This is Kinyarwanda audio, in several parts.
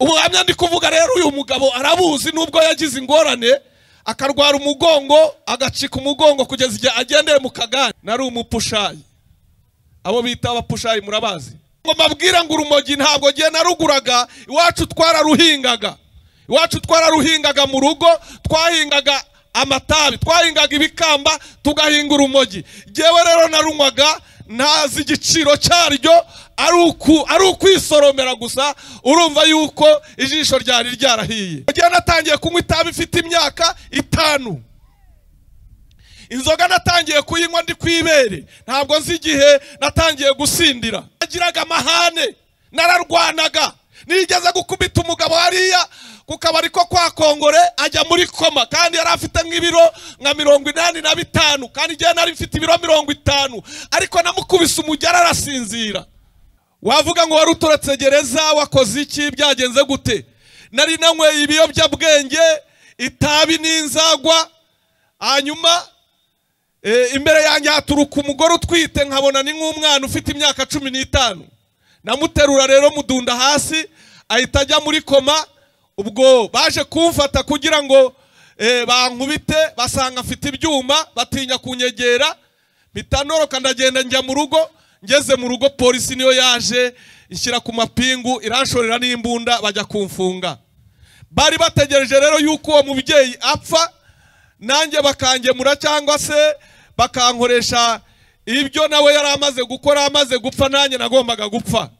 Ubuhamya ndi kuvuga rero uyu mugabo arabuzi, nubwo yagize ingorane akarwara umugongo, agacika umugongo kugeza igihe agendeye mu kagare. Nari umupushayi, abo bita abapushayi murabazi. Ngo mabwira ngo urumogi ntabwo ngiye naruguraga, iwacu twararuhingaga. Iwacu twararuhingaga mu rugo, twahingaga amatabi, twahingaga ibikamba, tugahinga urumogi. Jewe rero narunywaga ntazi igiciro cyaryo, ari ukwisoromera gusa. Urumva yuko ijisho ryari ryarahiye. Ngiye natangiye kunywa itabi mfite imyaka 5. Inzoga natangiye kuyinywa ndi kwibere, ntabwo nzi igihe natangiye gusindira. Nagiraga amahane, nararwanaga. Nigeze gukubita umugabo hariya ku kabari ko kwa Kongore ajya muri koma, kandi yari afite nk'ibiro nka 85, kandi igihe nari mfite ibiro 50, ariko namukubise umugera arasinzira. Wavuga ngo wari utorotse gereza, wakoze iki, byagenze gute? Nari nanyweye ibiyobyabwenge, itabi n'inzagwa. Hanyuma imbere yanjye haturuka umugore utwite, nkabona ni nk'umwana ufite imyaka 15. Namuterura rero mudunda hasi, ahita ajya muri koma. Ubwo baje kumfata kugira ngo bankubite, basanga mfite ibyuma, batinya kunyegera. Mpita noroka ndagenda njya mu rugo. Ngeze mu rugo polisi niyo yaje ishyira ku mapingu, iranshorera n'imbunda, bajya kumfunga. Bari bategereje rero yuko uwo mubyeyi apfa, nanjye bakangemura cyangwa se bakankoresha ibyo nawe yari amaze gukora. Amaze gupfa nanjye nagombaga gupfa.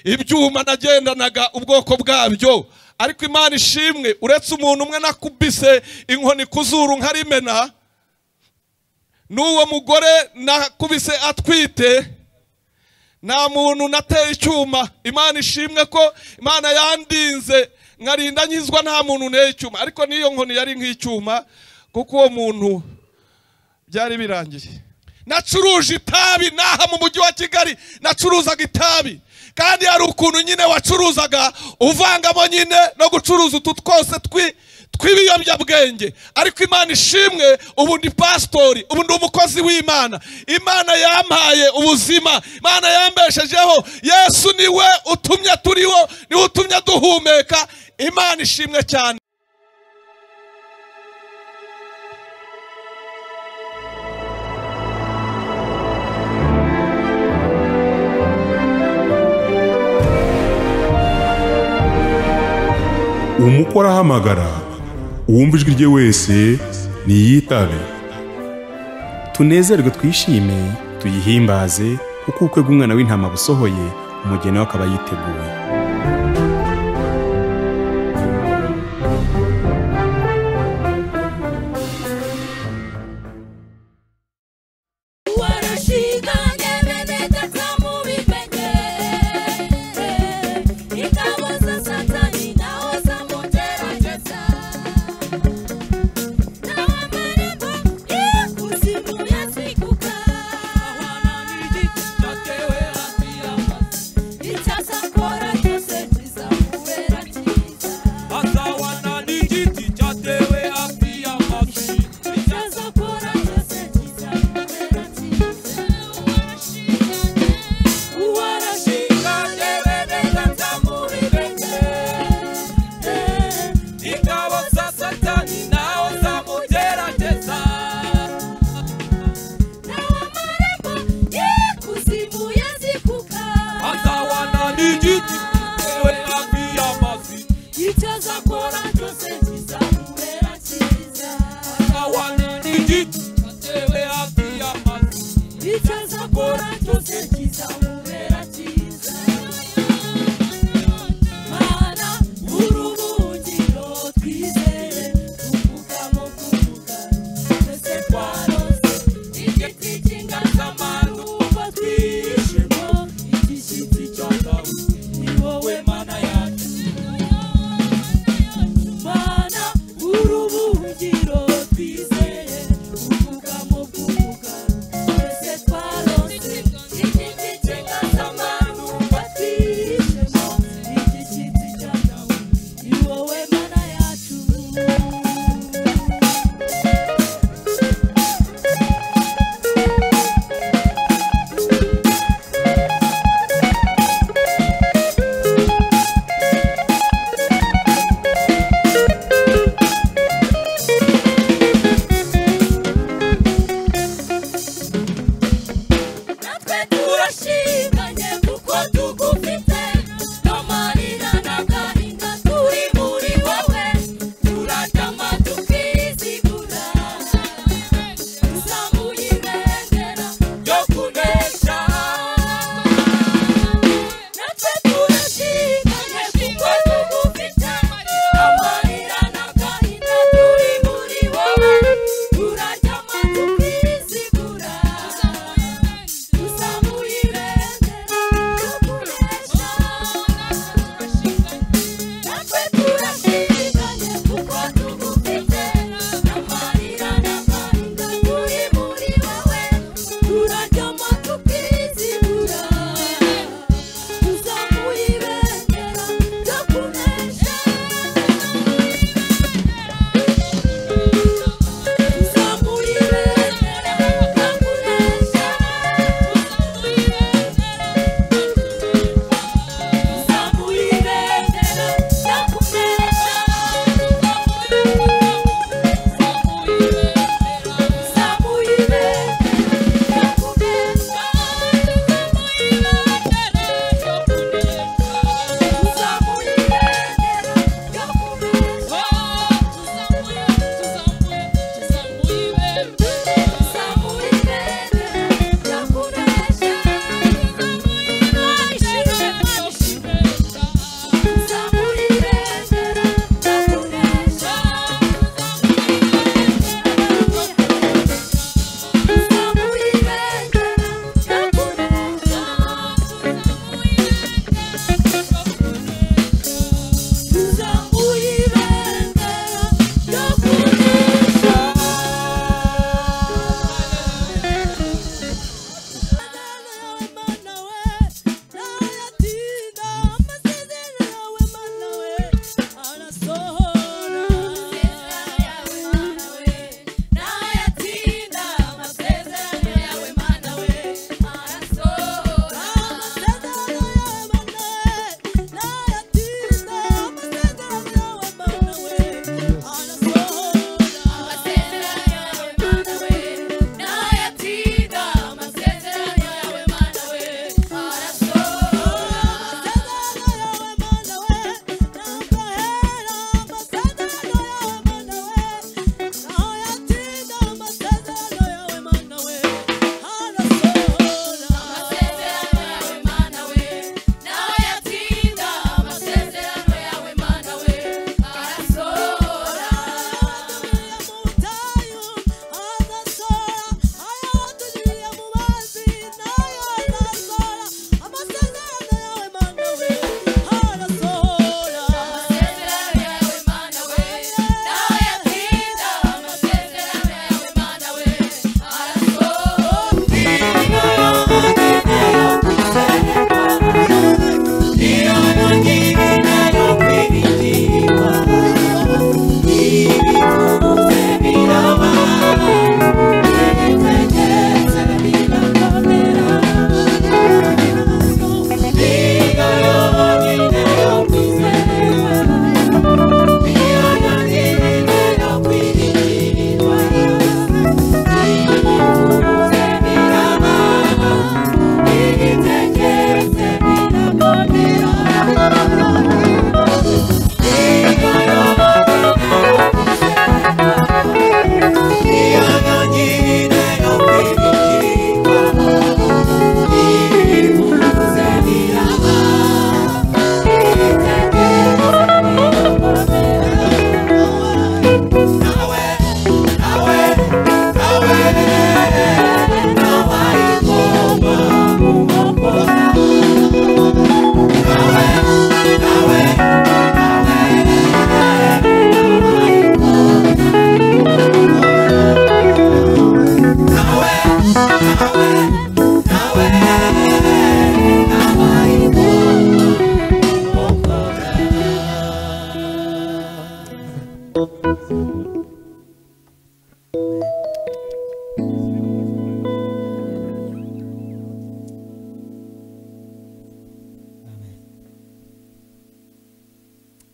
Ibyuma nagendanaga ubwoko bwabyo, ariko Imana ishimwe, uretse umuntu umwe nakubise inkoni kuzuru nkarimena, N'uwo mugore nakubise atwite, nta muntu nateye icyuma. Imana ishimwe ko Imana yandinze nkarinda nkizwa, nta muntu nteye icyuma. Ariko n'iyo nkoni yari nk'icyuma, kuko uwo muntu byari birangiye. Nacuruje itabi naha mu mujyi wa Kigali, nacuruzaga itabi. Kandi hari ukuntu nyine wacuruzaga uvangamo nyine no gucuruza utu twose tw'ibiyobyabwenge. Ariko Imana ishimwe, ubu ndi pastori, ubu ndi umukozi w'Imana. Imana yampaye ubuzima, Imana yambeshejeho. Yesu niwe utumye turiho, niwe utumye duhumeka. Imana ishimwe cyane. Umukwe arahamagara, uwumva ijwi rye wese niyitabe. Tunezerwe twishime, tuyihimbaze, kuko ubukwe bw'umwana w'intama busohoye, umugeni we akaba yiteguye. It's a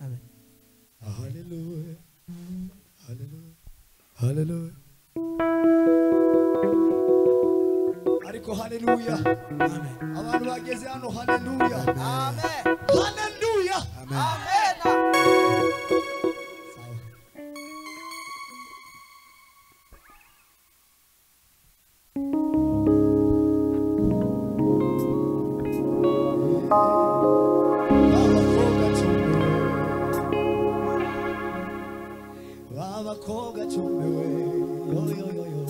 Amen. Hallelujah. Hallelujah. Hallelujah. Ariko hallelujah. Amen. Abantu bageze hano hallelujah. Amen. Hallelujah. Amen. Sawa. Abakobwa cumi we yo yo yo yo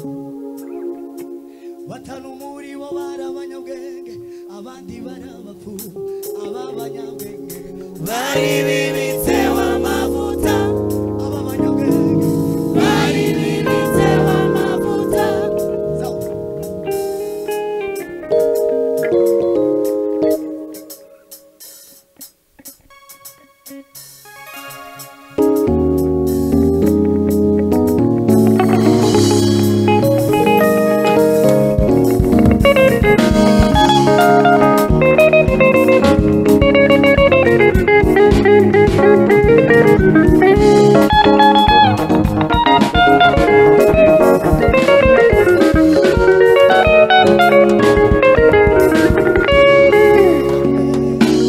batanu muri bo bari abanyabwenge abandi bari abapfu aba banyabwenge Bari bibitseho amavuta, aba banyabwenge bari bibitseho amavuta. Sawa.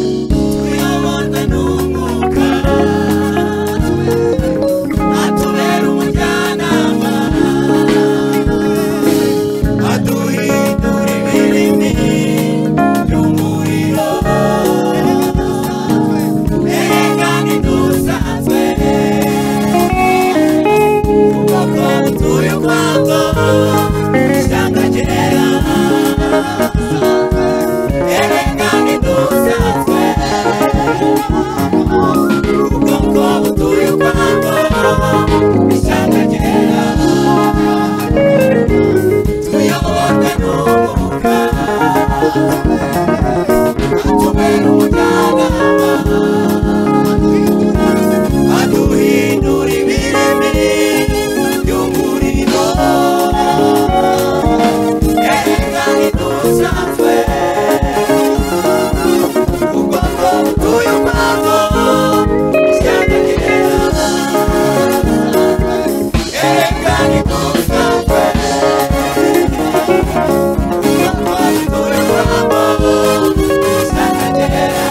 Tuyoborwe n'umwuka, atubera umujyanama, aduhindura ibirimi by'umuriro. Erega ntidusanzwe, ubwoko butuye ukwabwo, ishyanga ryera. Erega ntidusanzwe, ubwoko butuye ukwabwo, ishyanga ryera. Tuyoborwe n'umwuka, atubera umujyanama, aduhindura ibirimi by'umuriro. Erega ntidusanzwe, ubwoko butuye ukwabwo, ishyanga ryera. Erega ntidusanzwe, ubwoko butuye ukwabwo, ishyanga ryera.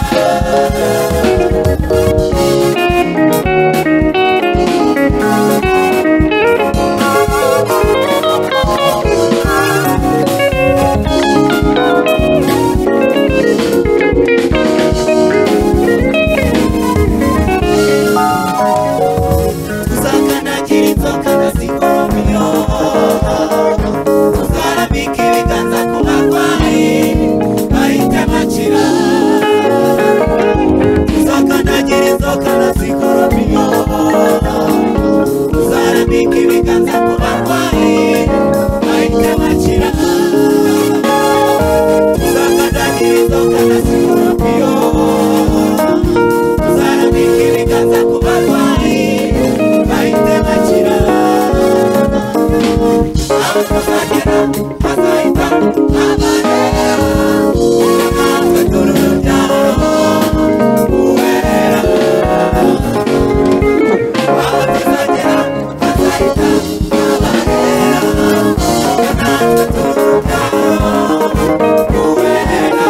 Tuzakanagira inzoka na sikoropiyo, tuzarambika ibiganza ku barwayi bahite bakira. Tuzakanagira inzoka na sikoropiyo, tuzarambika ibiganza ku barwayi bahite bakira. Tuzakanagira inzoka na sikoropiyo, tuzarambika ibiganza ku barwayi bahite bakira. Aho tuzagera hazahita habarera, natwe turi urubyaro uwera. Aho tuzagera hazahita habarera, natwe turi urubyaro uwera.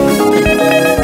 Hallelujah.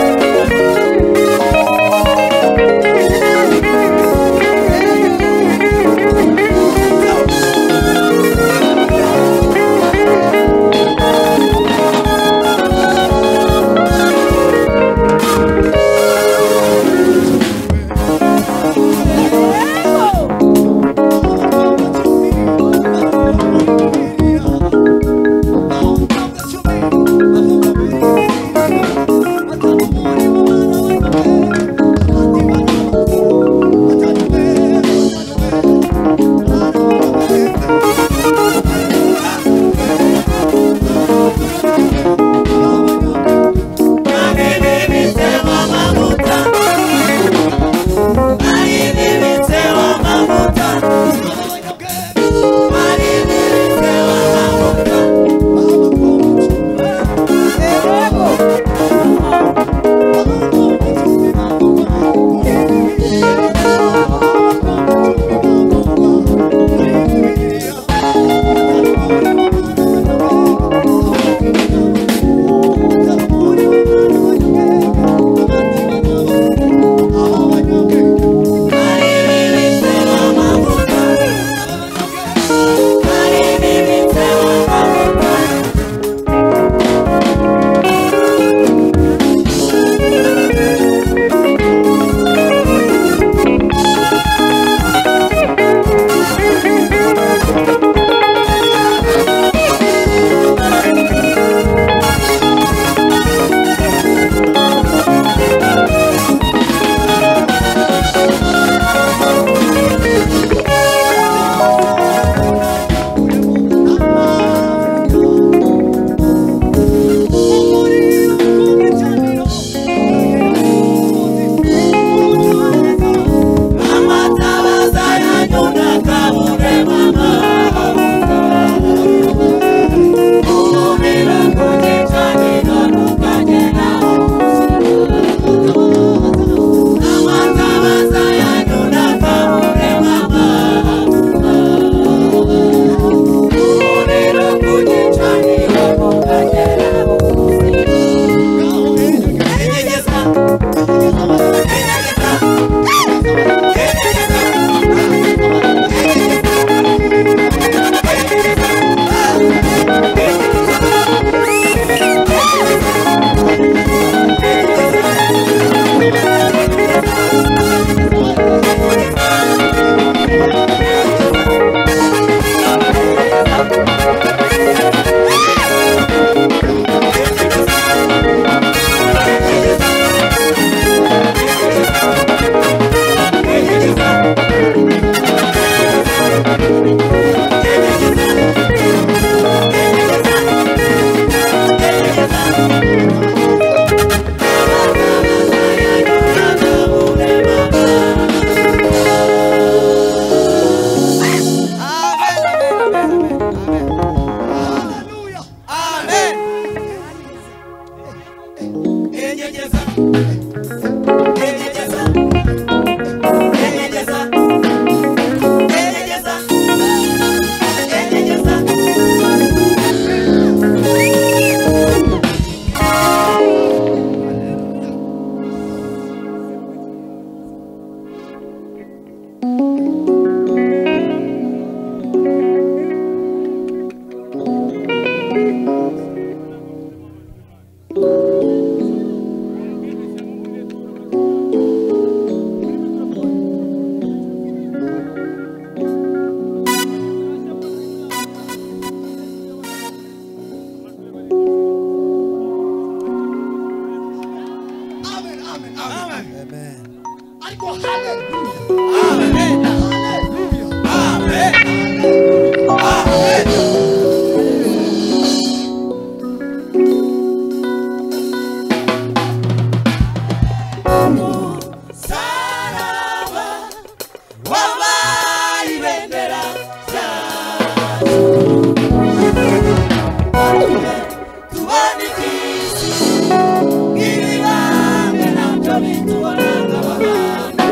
Enyegeza, enyegeza, enyegeza, enyegeza, enyegeza. Amen, amen, amen. Amen. Ariko haleluya. Haleluya. Saraba wabaye ibendera ryacu, tubona iby'isi nk'ibibambwe ntabyo bitubona nk'abahanga.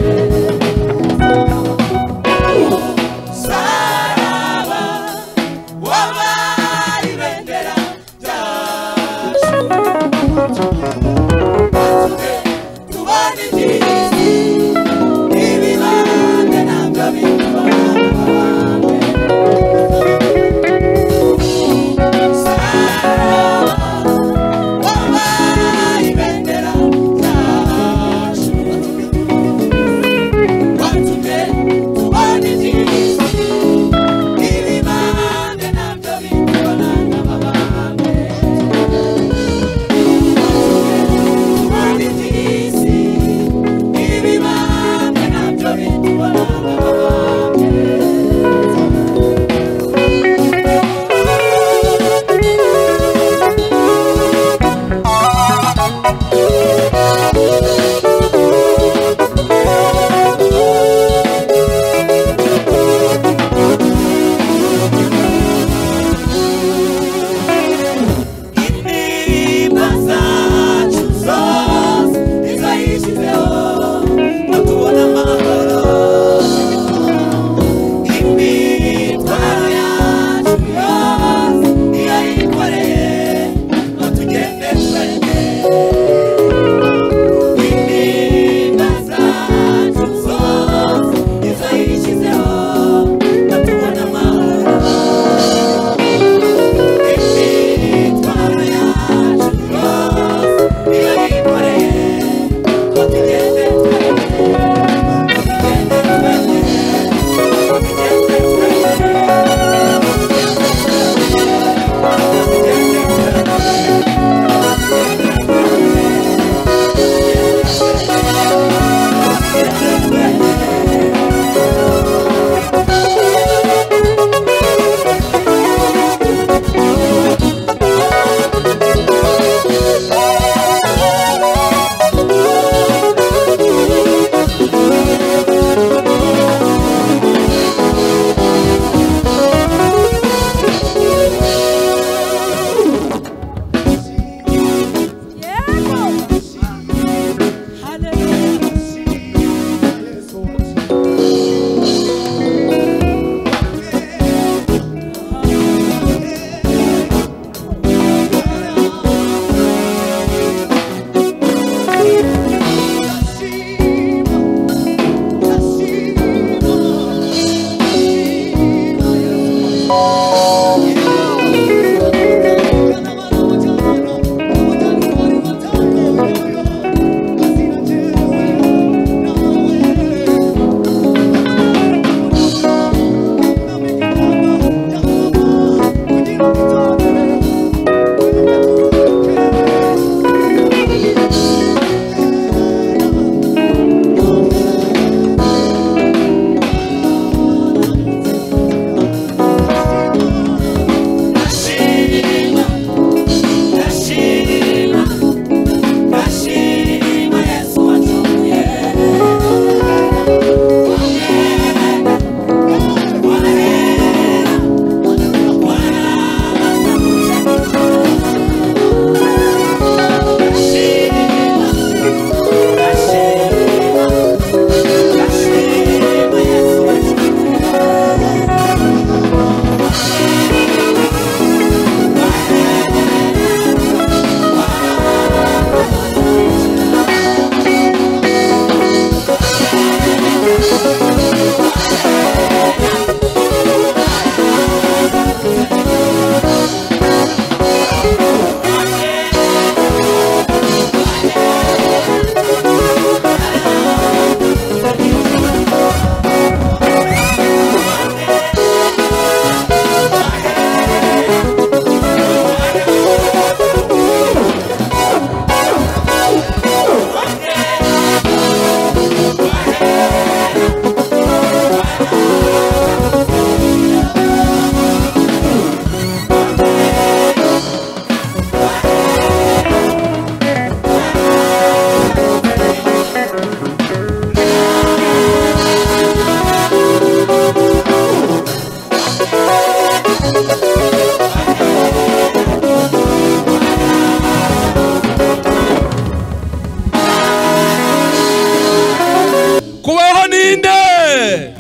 Kubaho ninde?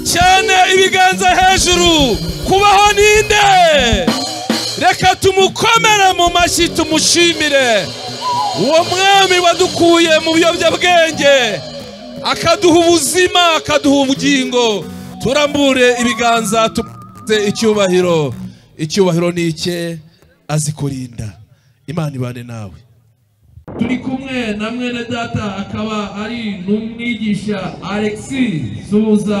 Cyane ibiganza hejuru. Kubaho ninde? Reka tumukomere mu mashyi, tumushimire uwo mwami wadukuye mu biyobyabwenge, akaduha ubuzima, akaduha ubugingo. Turambure ibiganza tumuhe icyubahiro. Icyubahiro ni icye, azi kurinda. Imana ibane nawe. Turi kumwe na mwene data akaba ari n'umwigisha Alexis. Suhuza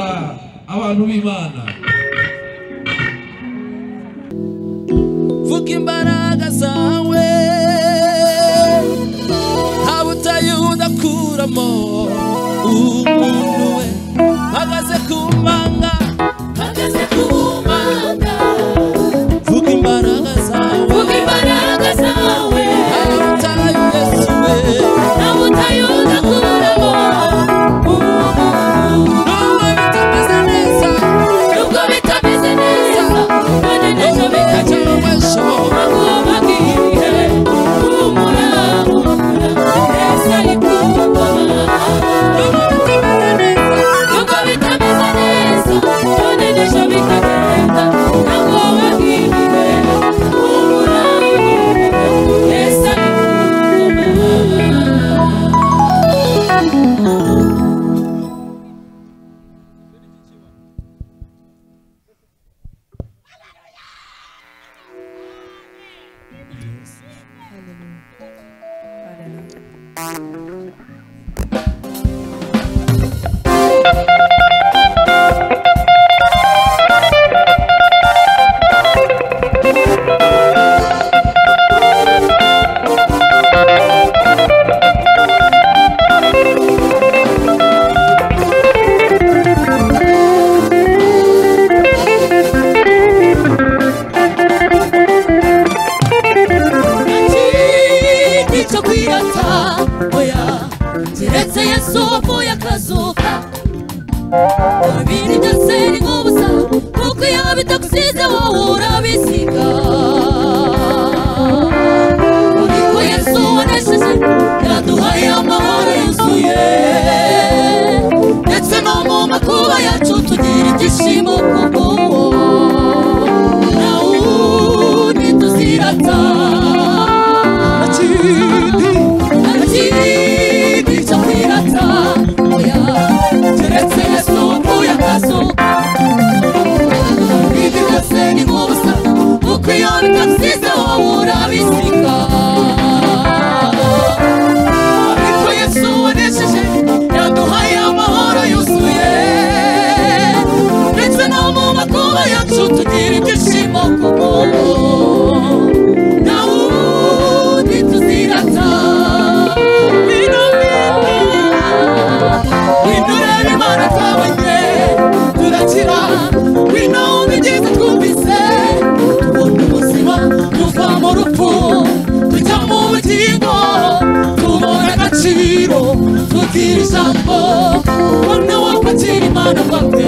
abantu b'Imana. Vuga imbaraga zawe, nta butayu udakuramo umuntu we. Mpagaze ku manga, mpagaze ku manga. Vuga imbaraga zawe, Vuga imbaraga zawe, nta butayu Yesu we, nta butayu udakuramo umuntu. Nubwo bitameze neza, Nubwo bitameze neza, none n'ejo bikagenda. Makuba bw'ibihe, humura, humura, Yesu ari ku ngoma. Nubwo bitameze neza, Nubwo bitameze neza, none n'ejo bikagenda. Makuba bw'ibihe, humura, humura, Yesu ari ku ngoma. Ikindi cyo kwirata, oya, keretse Yesu wapfuye akazuka. Ibindi byose ni nk'ubusa, kuko iyo bitagusize wowe urabisiga. Ariko Yesu wanesheje, yaduhaye amahoro yuzuye, ndetse no mu makuba yacu tugira ibyishimo kubw'uwo. Nta wundi tuzirata. Ikindi cyo kwirata, oya, keretse Yesu wapfuye akazuka. Ibindi byose ni nk'ubusa, kuko iyo bitagusize wowe urabisiga. Ariko Yesu wanesheje, yaduhaye amahoro yuzuye, ndetse no mu makuba yacu tugira ibyishimo kubw'uwo. Nta wundi tuzirata. Ngwino, ngwino urebe Imana twabonye, turakira. Ngwino wumve ibyiza twumvise, tubona ubuzima, tuva mu rupfu tujya mu bugingo, tubona agaciro, tugira ijambo. Ubona wakwakira Imana bwawe,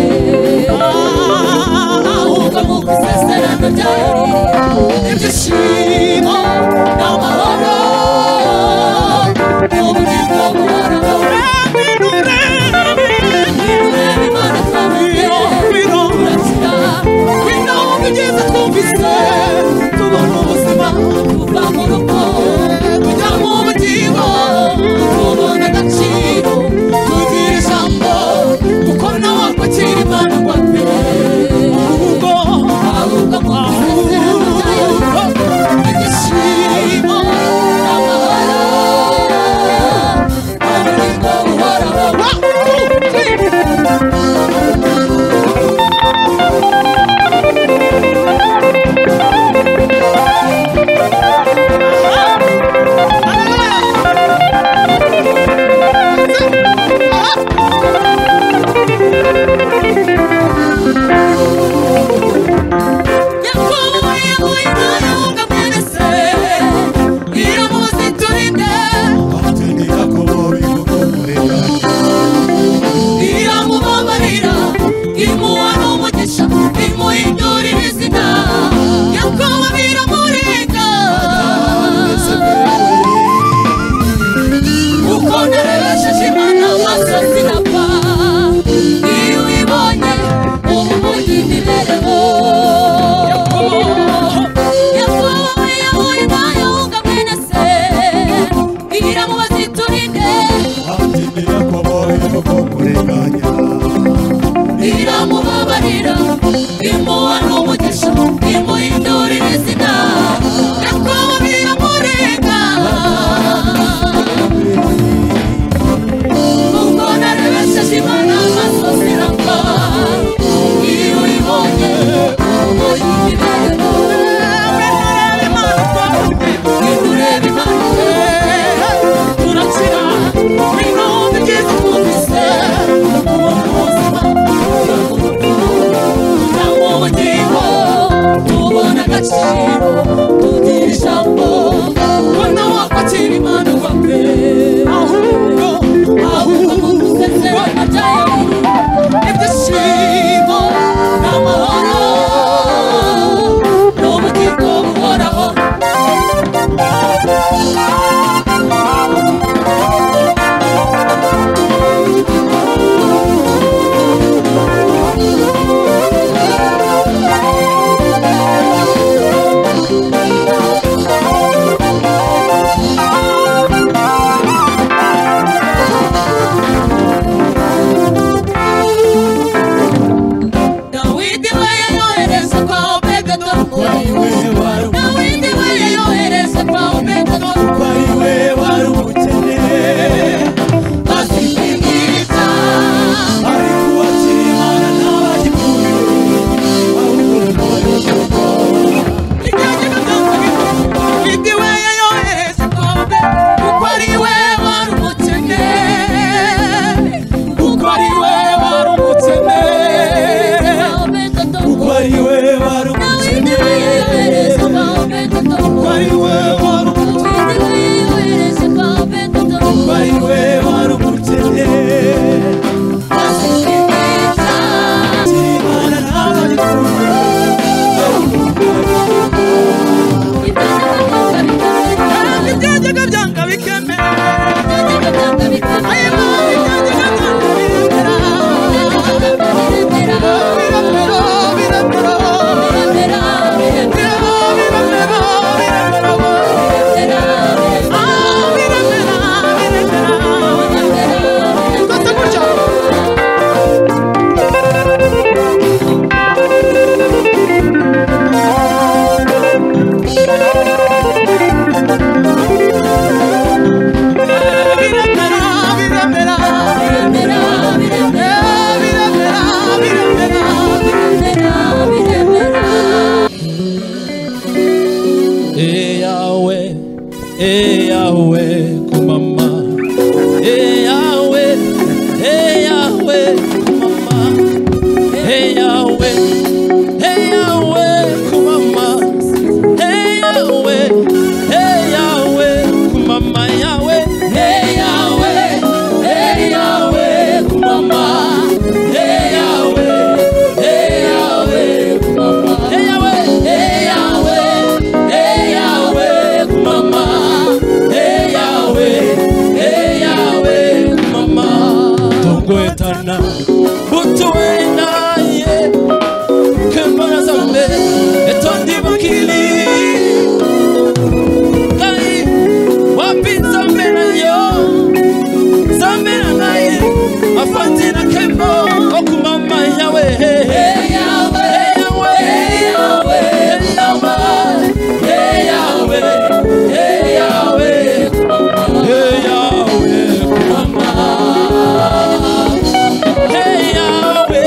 ahubwo nk'uko isezerano ryayo riri, ibyishimo n'amahoro n'ubugingo buhoraho. Ngwino urebe Imana twabonye, turakira. Ngwino wumve ibyiza twumvise, tubona ubuzima, tuva mu rupfu tujya mu bugingo, tubona agaciro, tugira ijambo, kuko nawe wakwakira Imana. we wari umukene. Imana ntabwo agikunda. Ibyajyaga byanga bikemera. Ibyajyaga byanga biremera. Biremera, biremera. Biremera, biremera. Ah, biremera, biremera. Twese gutya. Biremera, biremera. Biremera, biremera. Eyawe, Eyawe, kumama. Eyawe, Eyawe, kumama. Eyawe, Eyawe, kumama. Eyawe, Eyawe, kumama. Yawe, Eyawe, Eyawe, kumama. Eyawe, Eyawe, kumama. Eyawe, Eyawe, Eyawe, kumama. Eyawe, Eyawe, kumama. Tongwetana, butuwena ye, kembana zambe, etondi mokili. Kai, wapi zambe na yo, zambe na ngai, afanti na kembo, okumama yawe. Eyawe, Eyawe, Eyawe, Eyawe, Eyawe, Eyawe, kumama. Eyawe,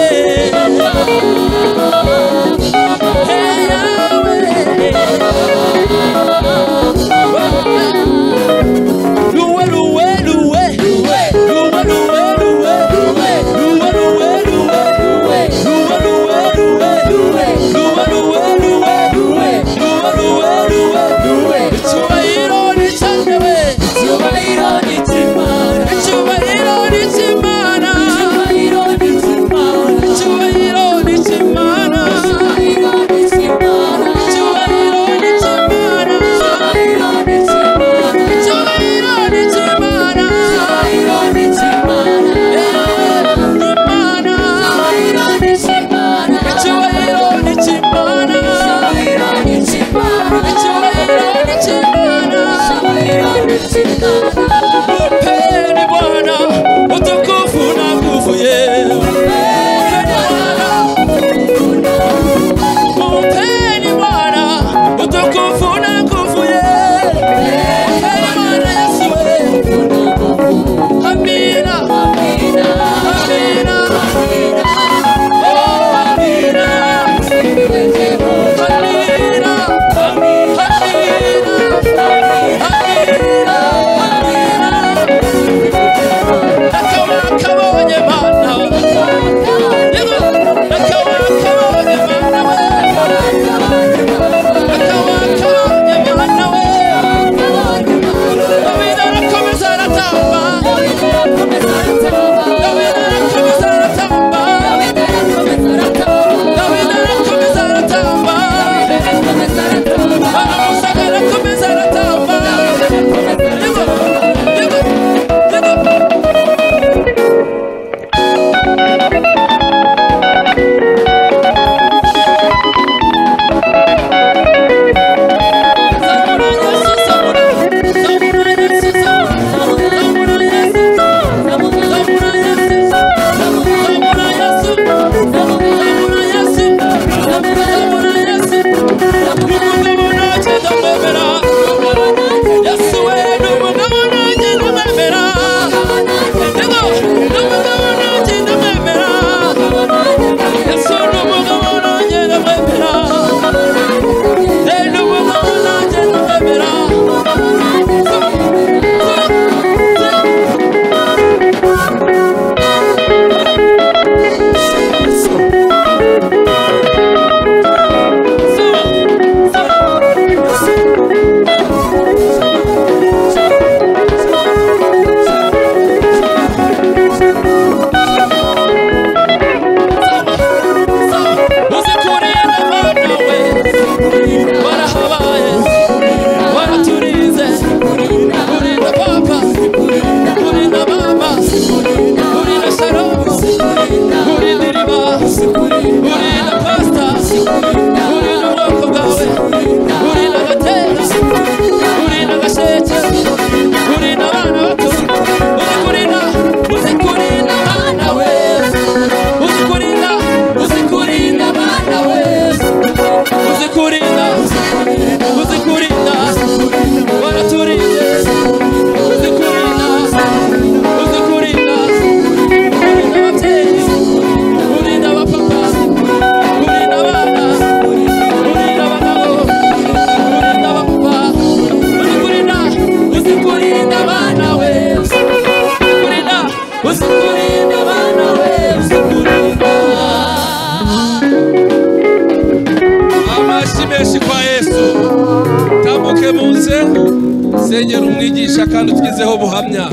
umugisha kandi utugezeho ubuhamya.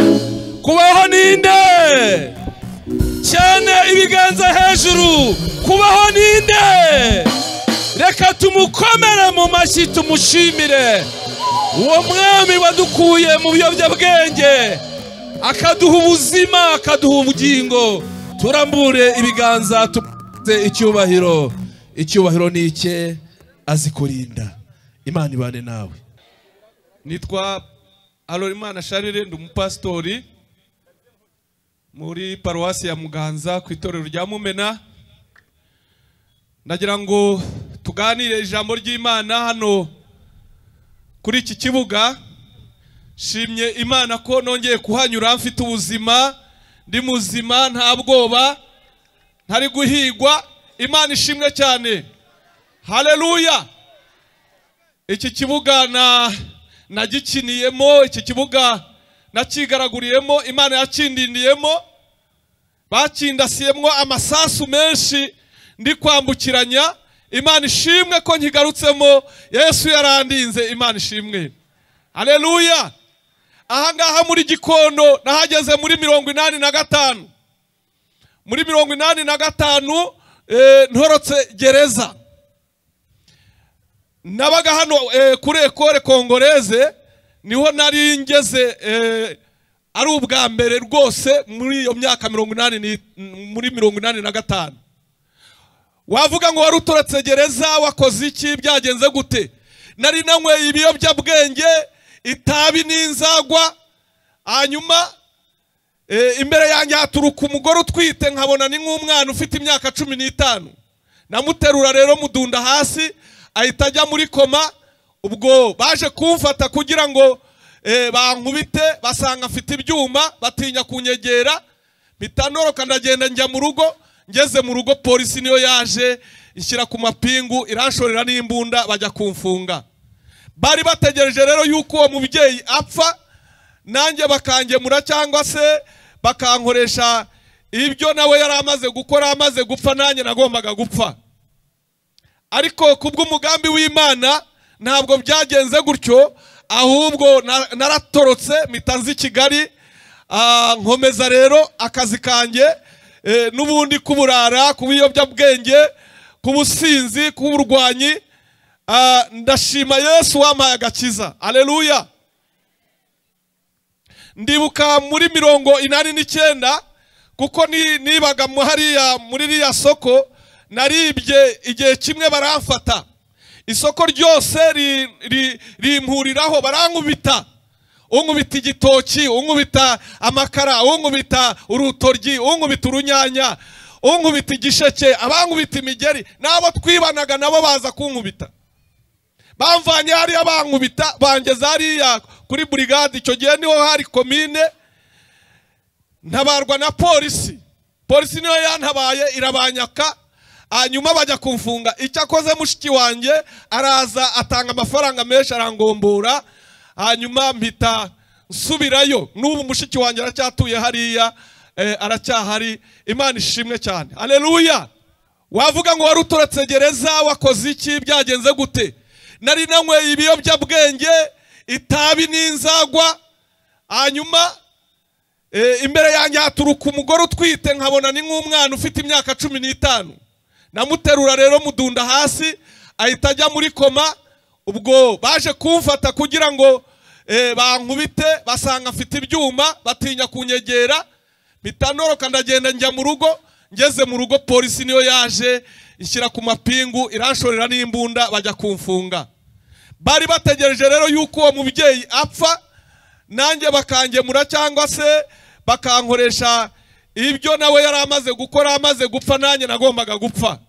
Kubaho ninde? Cyane ibiganza hejuru. Kubaho ninde? Reka tumukomere mu mashyi, tumushimire uwo mwami wadukuye mu biyobyabwenge, akaduha ubuzima, akaduha ubugingo. Turambure ibiganza tuze icyubahiro. Icyubahiro ni icye, azi kurinda. Imana ibane nawe. Nitwa Alorimana Sharire, ndi umupasitori muri paruwasi ya Muganza ku itorero rya Mumena. Ndagira ngo tuganire ijambo ry'Imana hano kuri iki kibuga. Shimye Imana ko nongeye kuhanyura mfite ubuzima, ndi muzima, nta bwoba, ntari guhigwa. Imana ishimwe cyane. Haleluya. Iki kibuga nagikiniyemo, iki kibuga nakigaraguriyemo, Imana yakindindiyemo. Bakindasiyemo amasasu menshi ndi kwambukiranya. Imana ishimwe ko nkigarutsemo. Yesu yarandinze. Imana ishimwe. Haleluya. Aha ngaha muri Gikondo nahageze muri 85. Muri 85 ntorotse gereza. Nabaga hano kuri Ecole Congolaise, niho nari ngeze ari ubwa mbere rwose muri iyo myaka 80, muri 85. Wavuga ngo wari utorotse gereza, wakoze iki, byagenze gute? Nari nanyweye ibiyobyabwenge, itabi n'inzagwa. Hanyuma imbere yanjye haturuka umugore utwite, nkabona ni nk'umwana ufite imyaka 15. Namuterura rero mudunda hasi, ahita ajya muri koma. Ubwo baje kumfata kugira ngo bankubite, basanga mfite ibyuma, batinya kunyegera. Mpita noroka ndagenda njya mu rugo. Ngeze mu rugo polisi niyo yaje inshyira ku mapingu, iranshorera n'imbunda, bajya kumfunga. Bari bategereje rero yuko uwo mubyeyi apfa, nanjye bakangemura cyangwa se bakankoresha ibyo nawe yari amaze gukora. Amaze gupfa nanjye nagombaga gupfa, ariko kubw'umugambi w'Imana ntabwo byagenze gutyo, ahubwo naratorotse mpita nza i Kigali. Nkomeza rero akazi kanjye n'ubundi kuburara, kubiyobyabwenge, kubusinzi, kuburwanyi. Ndashima Yesu wampaye agakiza. Haleluya. Ndibuka muri 89, kuko nibaga hariya muri riya soko, naribye igihe kimwe baramfata. Isoko ryose rimpuriraho, barankubita. Unkubita igitoki, unkubita amakara, unkubita urutoryi, unkubita urunyanya, unkubita igisheke, abankubita imigeri, n'abo twibanaga nabo baza kunkubita. Bamvanye hariya bankubita, bangeza hariya kuri brigade. Icyo gihe niho hari komine. Ntabarwa na polisi. Polisi niyo yantabaye irabanyaka, hanyuma bajya kumfunga. Icyakoze mushiki wanjye araza atanga amafaranga menshi arangombora, hanyuma mpita nsubirayo. N'ubu mushiki wanjye aracyatuye hariya, aracyahari. Imana ishimwe cyane. Haleluya. Wavuga ngo wari utorotse gereza, wakoze iki, byagenze gute? Nari nanyweye ibiyobyabwenge, itabi n'inzagwa. Hanyuma imbere yanjye haturuka umugore utwite, nkabona ni nk'umwana ufite imyaka 15. Namuterura rero mudunda hasi, ahita ajya muri koma. Ubwo baje kumfata kugira ngo bankubite, basanga mfite ibyuma, batinya kunyegera. Mpita noroka ndagenda njya mu rugo. Ngeze mu rugo polisi niyo yaje inshyira ku mapingu, iranshorera n'imbunda, bajya kumfunga. Bari bategereje rero yuko uwo mubyeyi apfa, nanjye bakangemura cyangwa se bakankoresha ibyo nawe yari amaze gukora. Amaze gupfa nanjye nagombaga gupfa.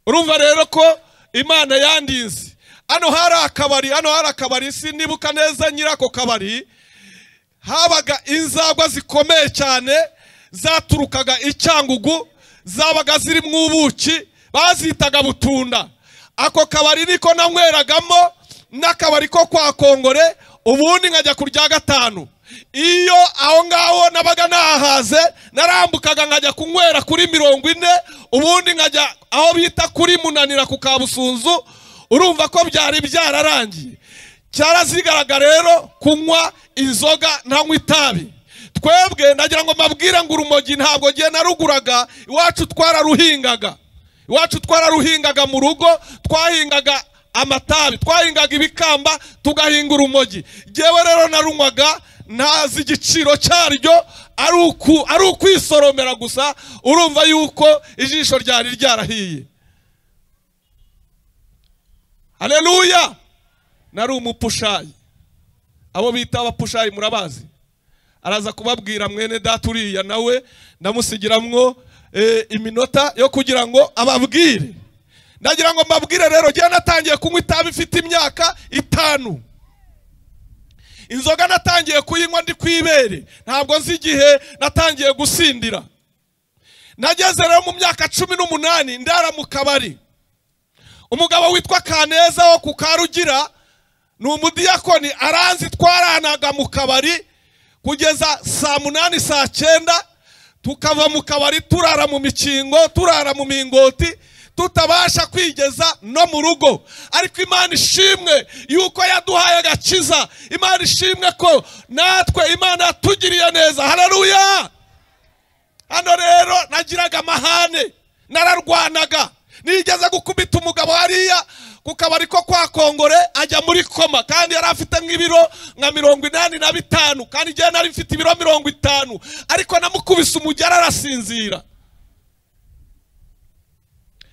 Urumva rero ko Imana yandinze. Hano hari akabari, hano hari akabari, sinibuka neza nyirako kabari. Habaga inzagwa zikomeye cyane zaturukaga i Cyangugu, zabaga ziri mu ubuki, bazitaga butunda. Ako kabari niko nanyweragamo, n'akabari ko kwa Kongore, ubundi nkajya kurya gatanu. Iyo aho ngaho nabaga nahaze, narambukaga nkajya kunywera kuri 40, ubundi nkajya aho bita kuri Munanira ku Kabusunzu. Urumva ko byari byararangiye. Cyarazigaraga rero kunywa inzoga ntanywa itabi. Twebwe ndagira ngo mbabwire ngo urumogi ntabwo ngiye naruguraga, iwacu twararuhingaga. Iwacu twararuhingaga mu rugo, twahingaga amatabi, twahingaga ibikamba, tugahinga urumogi. Jewe rero narunywaga ntazi igiciro cyaryo, ari ukwisoromera gusa. Urumva yuko ijisho ryari ryarahiye. Haleluya. Nari umupushayi. Abo bita abapushayi murabazi. Araza kubabwira mwene data uriya nawe ndamusigiramwo iminota yo kugira ngo ababwire. Ndagira ngo mbabwire rero, jye natangiye kunywa itabi mfite imyaka 5. Inzoga natangiye kuyinywa ndi kwibere, ntabwo nzi igihe natangiye gusindira. Nageze rero mu myaka 18 ndara mu kabari. Umugabo witwa Kaneza wo ku Karugira ni umudiyakoni, aranzi twaranaga mu kabari kugeza saa 8 saa 9, tukava mu kabari turara mu mikingo, turara mu mingoti, tutabasha kwigeza no mu rugo. Ariko Imana ishimwe yuko yaduhaye agakiza. Imana ishimwe ko natwe Imana yatugiriye neza. Haleluya. Hano rero nagiraga amahane, nararwanaga. Nigeze gukubita umugabo hariya ku kabari ko kwa Kongore ajya muri koma, kandi yari afite nk'ibiro nka 85, kandi njye nari mfite ibiro 50, ariko namukubise umugera arasinzira.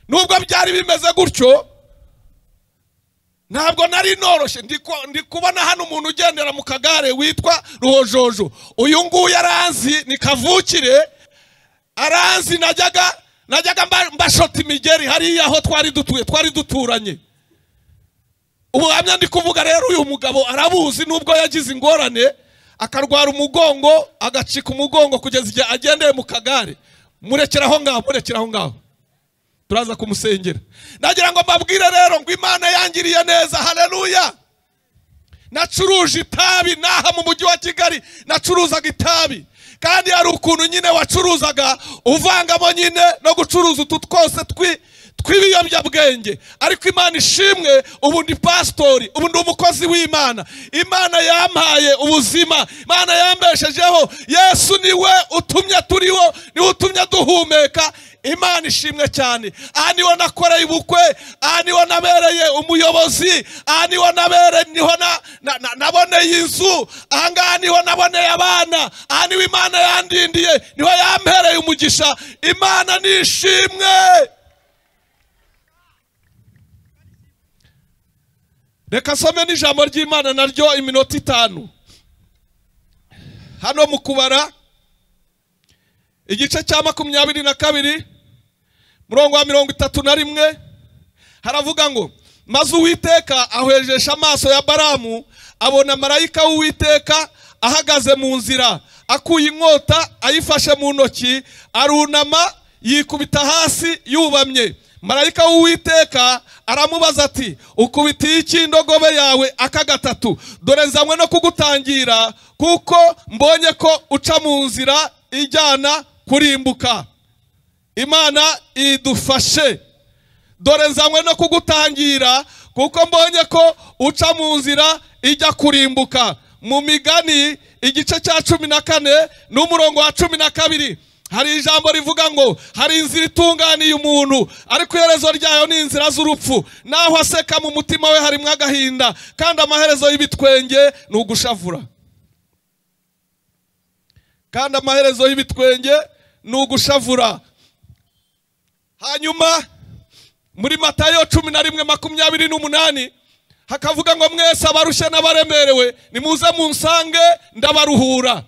Nubwo byari bimeze gutyo, ntabwo nari noroshe. Ndi kubona hano umuntu ugendera mu kagare witwa Ruhojojo. Uyu nguyu aranzi, ni kavukire, aranzi. Najyaga mbashota imigeri hariya aho twari dutuye, twari duturanye. Ubuhamya ndi kuvuga rero uyu mugabo arabuzi, nubwo yagize ingorane akarwara umugongo, agacika umugongo kugeza igihe agendeye mu kagare. Murekeraho ngaho, murekeraho ngaho, turaza kumusengera. Ndagira ngo mbabwire rero ngo Imana yangiriye neza. Haleluya. Nacuruje itabi naha mu mujyi wa Kigali, nacuruzaga itabi. Kandi hari ukuntu nyine wacuruzaga uvangamo nyine no gucuruza utu twose tw'ibiyobyabwenge. Ariko Imana ishimwe, ubu ndi pastori, ubu ndi umukozi w'Imana. Imana yampaye ubuzima, Imana yambeshejeho. Yesu niwe utumye turiho, niwe utumye duhumeka. Imana ishimwe cyane. Aha niho nakoreye ubukwe, aha niho nabereye umuyobozi, aha niho nabereye, niho naboneye inzu, aha ngaha niho naboneye abana, aha niho Imana yandindiye, niho yampereye umugisha. Imana nishimwe. Reka some n'ijambo ry'Imana naryo iminota 5. Hano mu kubara igice cya 22 murongo wa 31 haravuga ngo, maze Uwiteka ahwejesha amaso ya Balamu, abona marayika w'Uwiteka ahagaze mu nzira, akuye inkota ayifashe mu ntoki, arunama yikubita hasi yubamye. Marayika w'Uwiteka aramubaza ati, ukubitiye iki indogobe yawe aka gatatu? Dore nzanywe no kugutangira, kuko mbonye ko uca mu nzira ijyana kurimbuka. Imana idufashe. Dore nzanywe no kugutangira, kuko mbonye ko uca mu nzira ijya kurimbuka. Mu migani igice cya 14 n'umurongo wa 12 hari ijambo rivuga ngo, hari inzira itunganiye umuntu, ariko iherezo ryayo ni inzira z'urupfu. Naho aseka mu mutima we harimwo agahinda, kandi amaherezo y'ibitwenge ni ugushavura. Kandi amaherezo y'ibitwenge ni ugushavura. Hanyuma muri Matayo 11:28 hakavuga ngo, mwese abarushye n'abaremerewe nimuze munsange ndabaruhura.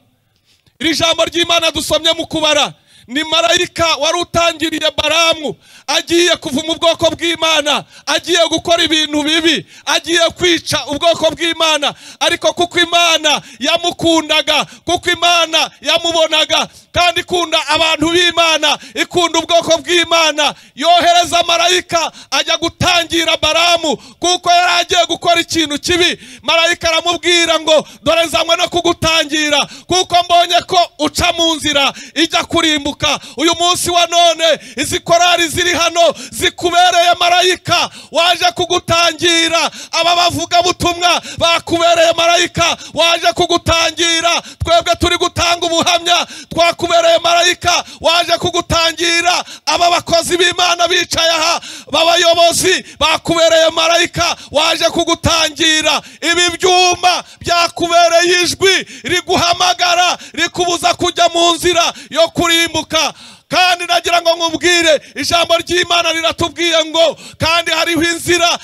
Iri jambo ry'Imana dusomye mu kubara ni marayika wari utangiriye Balamu, agiye kuva mu bwoko bw'Imana, agiye gukora ibintu bibi, agiye kwica ubwoko bw'Imana. Ariko kuko Imana yamukundaga, kuko Imana yamubonaga, kandi ikunda abantu b'Imana, ikunda ubwoko bw'Imana, yohereza marayika ajya gutangira Balamu, kuko yari agiye gukora ikintu kibi. Marayika aramubwira ngo, dore nzanywe no kugutangira, kuko mbonye ko uca mu nzira ijya kurimbuka. kurimbuka. Uyu munsi wa none izi korari ziri hano zikubereye marayika waje kugutangira. Aba bavuga butumwa bakubereye marayika waje kugutangira. Twebwe turi gutanga ubuhamya, twakubereye marayika waje kugutangira. Aba bakozi b'Imana bicaye aha babayobozi bakubereye marayika waje kugutangira. Ibi byuma byakubereye ijwi riguhamagara rikubuza kujya mu nzira yo kurimbuka. Kandi nagira ngo nkubwire, ijambo ry'Imana riratubwiye ngo kandi hariho inzira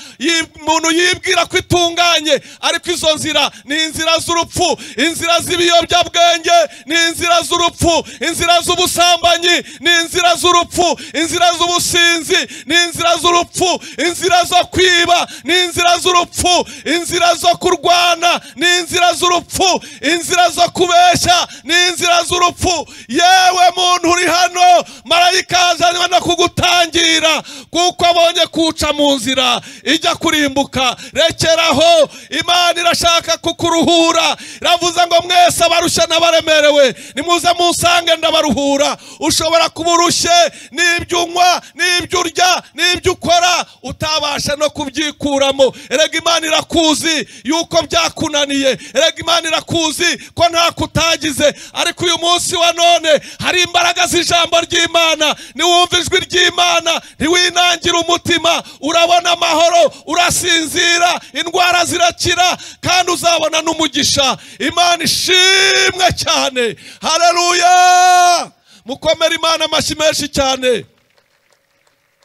umuntu yibwira ko itunganye, ariko izo nzira ni inzira z'urupfu. Inzira z'ibiyobyabwenge ni inzira z'urupfu, inzira z'ubusambanyi ni inzira z'urupfu, inzira z'ubusinzi ni inzira z'urupfu, inzira zo kwiba ni inzira z'urupfu, inzira zo kurwana ni inzira z'urupfu, inzira zo kubeshya ni inzira z'urupfu. Yewe muntu uri hano, marayika azanywe no kugutangira kuko abonye kuca mu nzira ijya kurimbuka. Rekeraho, Imana irashaka kukuruhura. Iravuze ngo mwese abarushye n'abaremerewe nimuze munsange ndabaruhura. Ushobora kuba urushye n'ibyo unywa n'ibyo urya n'ibyo ukora utabasha no kubyikuramo. Erega Imana irakuzi yuko byakunaniye, erega Imana irakuzi ko nta kutagize. Ariko uyu munsi wa none hari imbaraga z'ijambo ry'Imana. Niwumva ijwi ry'Imana ntiwinangira umutima, urabona amahoro, urasinzira, indwara zirakira, kandi uzabona n'umugisha. Imana ishimwe cyane. Haleluya! Mukomere Imana amashyi menshi cyane.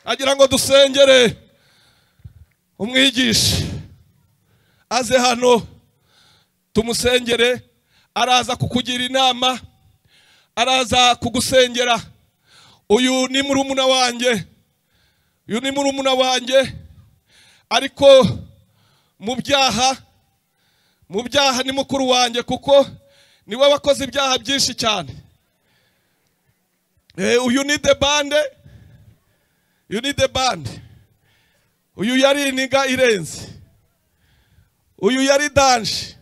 Agira ngo dusengere umwigisha aze hano tumusengere. Araza kukugira inama, araza kugusengera. Uyu ni murumuna wanjye, uyu ni murumuna wanjye, ariko mu byaha ni mukuru wanjye, kuko niwe wakoze ibyaha byinshi cyane. Uyu ni the band, uyu ni the band. Uyu yari iniga irenze, uyu yari danje.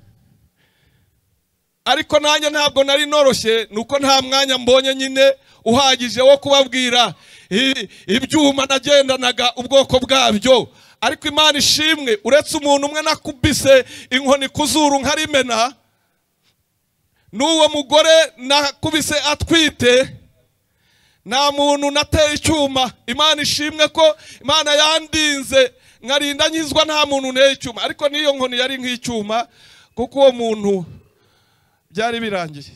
Ariko nanjye ntabwo nari noroshye, nuko nta mwanya mbonye nyine uhagije wo kubabwira ibyuma nagendanaga ubwoko bwabyo. Ariko Imana ishimwe, uretse umuntu umwe nakubise inkoni kuzuru nkarimena, n'uwo mugore nakubise atwite, nta muntu nateye icyuma. Imana ishimwe ko Imana yandinze nkarinda nkizwa, nta muntu nteye icyuma. Ariko n'iyo nkoni yari nk'icyuma, kuko uwo muntu byari birangiye.